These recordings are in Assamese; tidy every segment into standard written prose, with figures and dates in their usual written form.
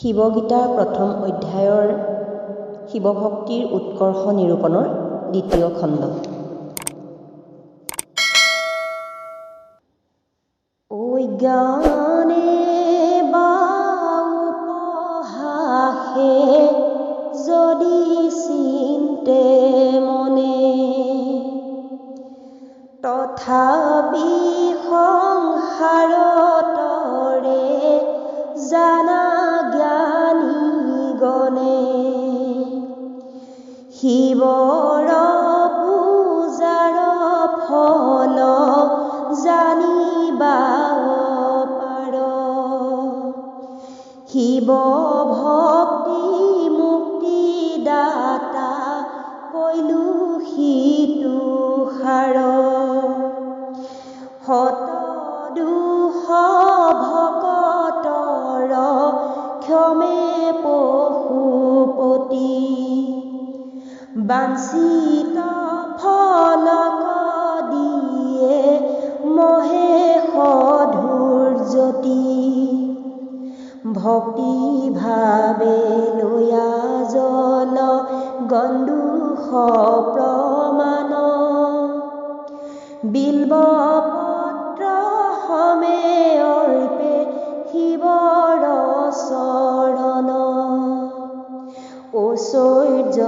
শিৱগীতাৰ প্ৰথম অধ্যায়ৰ শিৱভক্তিৰ উৎকৰ্ষ নিৰূপণৰ দ্বিতীয় খণ্ড। অজ্ঞানে বা উপহাসে যদি চিন্তে মনে, তথাপি সংসাৰতৰে জানা জ্ঞানীগণে। শিৱৰ পূজাৰ ফল জানিবা পাৰ, শিৱ ভক্তি মুক্তিদাতা কৈলো সিটো সাৰ। শত দুশ ভকতৰ ক্ষমে পশুপতি, বাঞ্ছিত ফলক দিয়ে মহেশ ধূৰ্জটি। ভক্তি ভাৱে লৈয়া জল গণ্ডুষ প্ৰমাণ, বিল্বপত্ৰ সমে অৰ্পে শিৱৰ চৰণ। ঐশ্বৰ্য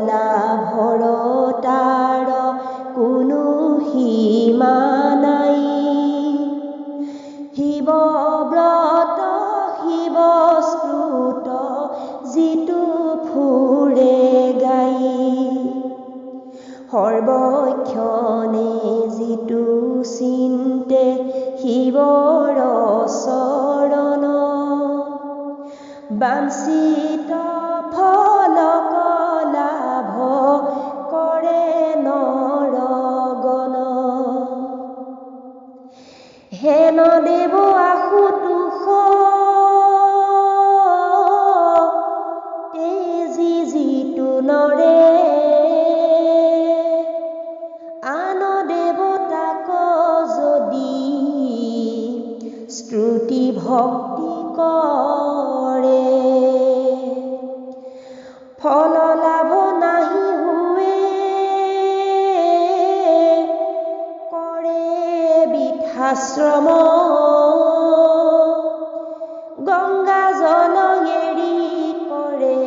লাভৰ তাৰ কোনো সীমা নাই, শিৱব্ৰত শিৱ স্তুত যিটো ফুৰে গাই। সৰ্বক্ষণে যিটো চিন্তে শিৱৰ চৰণ, বাঞ্ছিত ফলক লাভ কৰে নৰগণ। হেন দেৱ আশুতোষ তেজি যিটো নৰে, আন দেৱতাক যদি স্তুতি ভক্তি কৰে। ফল লাভ নাহি হোৱে কৰে বৃথাশ্ৰম, গংগা জল এৰি কৰে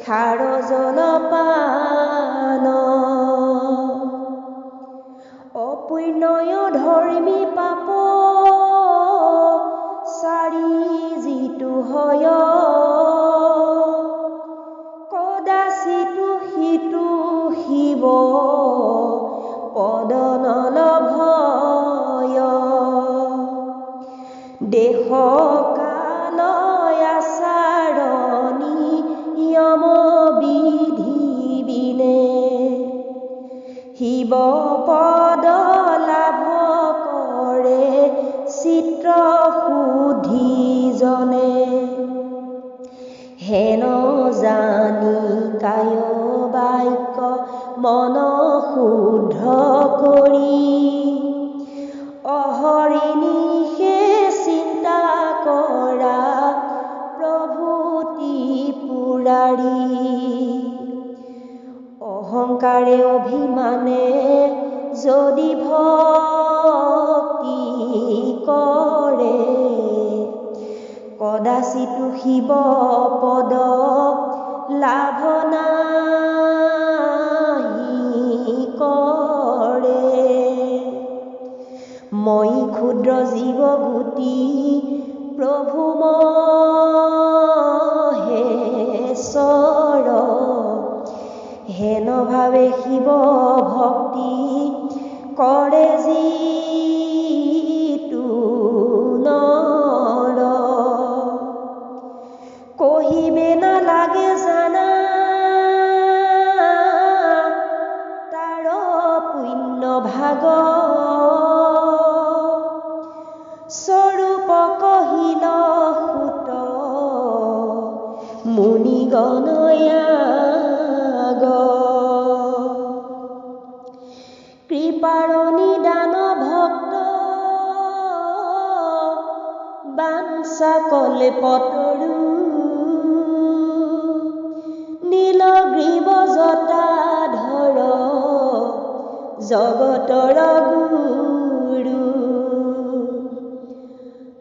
খাৰ জলপান। অপুণ্যয় ধৰ্মী পাপ চাৰি যিটো হয়, কদাচিতো সিটো শিৱ পদ নলভয়। দেশ কাল আচাৰ নিয়ম বিধি বিনে, শিৱ পদ লাভ কৰে চিত্ৰ শুদ্ধি জনে। হেন জানি কায় বাক্য মন শুদ্ধ কৰি, অহৰ্নিশে চিন্তা কৰা প্ৰভু ত্ৰিপুৰাৰী। অহংকাৰে অভিমানে যদি ভক্তি কৰে, কদাচিতো শিৱ পদ লাভ নাহি কৰে। মই ক্ষুদ্ৰ জীৱ গুটি প্ৰভু মহেশ্বৰ, হেন ভাৱে শিৱ ভক্তি কৰে যিটো নৰ। কহিবে নালাগে জানা তাৰ পুণ্য ভাগ, স্বৰূপ কহিল সুত মুনিগণ আগ। কৃপাৰ নিদান ভক্ত বাঞ্ছা কল্পতৰু। নীলগ্ৰীৱ জটাধৰ জগতৰ গুৰু।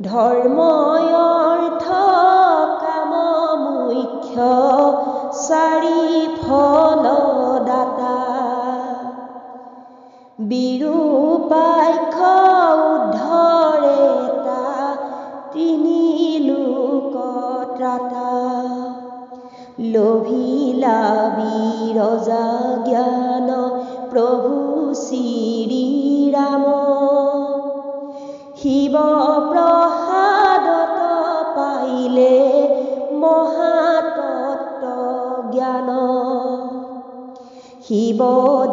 ধৰ্ম অৰ্থ কাম মুখ্য চাৰি ফলদাতা। বিৰূপাক্ষ উদ্ধৰেতা তিনি লোক ত্ৰাতা। লভিলা বিৰজা জ্ঞান প্ৰভু শ্ৰীৰাম। শিৱ প্ৰসাদত পাইলে মহাতত্ত্ব জ্ঞান। শিৱ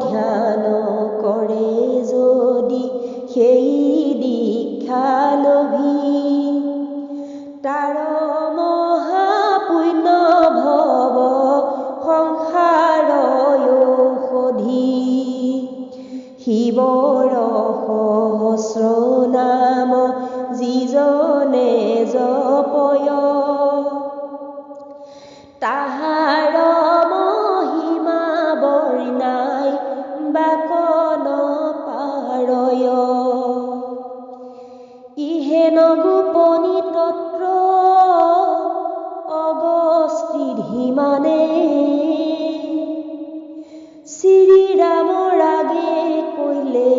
ধ্যান কৰে যদি সেই দীক্ষা লভি। তাৰ মহাপুণ্য ভৱ সংসাৰ ঔষধি। শিৱৰ সহস্ৰ নাম যিজনে জপয়। তাহাৰ মহিমা বৰ্ণাই বাক নপাৰয়। ইহেন গোপনী তত্ত্ব অগস্তি ধীমানে। শ্ৰীৰামৰ আগে কৈলে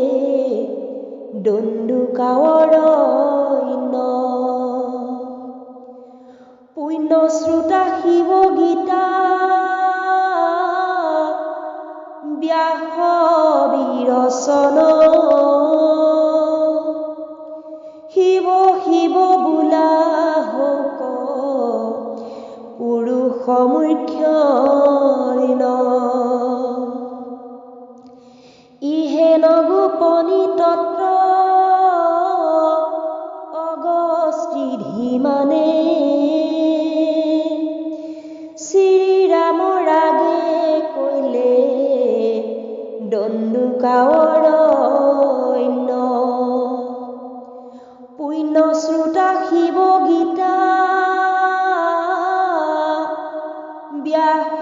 দণ্ডুকাৱৰণ্য। পুণ্য শ্ৰোতা শিৱ গীতা ব্যাস বিৰচন। শিৱ শিৱ বোলা হৌক পুৰুষ মুখ্য। ইহেন গোপনী তত্ত্ব অগস্তি ধীমানে। শ্ৰীৰামৰ আগে কৈলে দণ্ডুকাৱৰণ্য। পুণ্য শ্ৰোতা শিৱ গীতা ব্যাস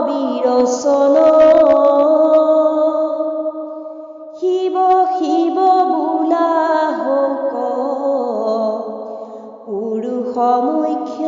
বিৰচন। শিৱ শিৱ বোলা হৌক পুৰুষ মুখ্য।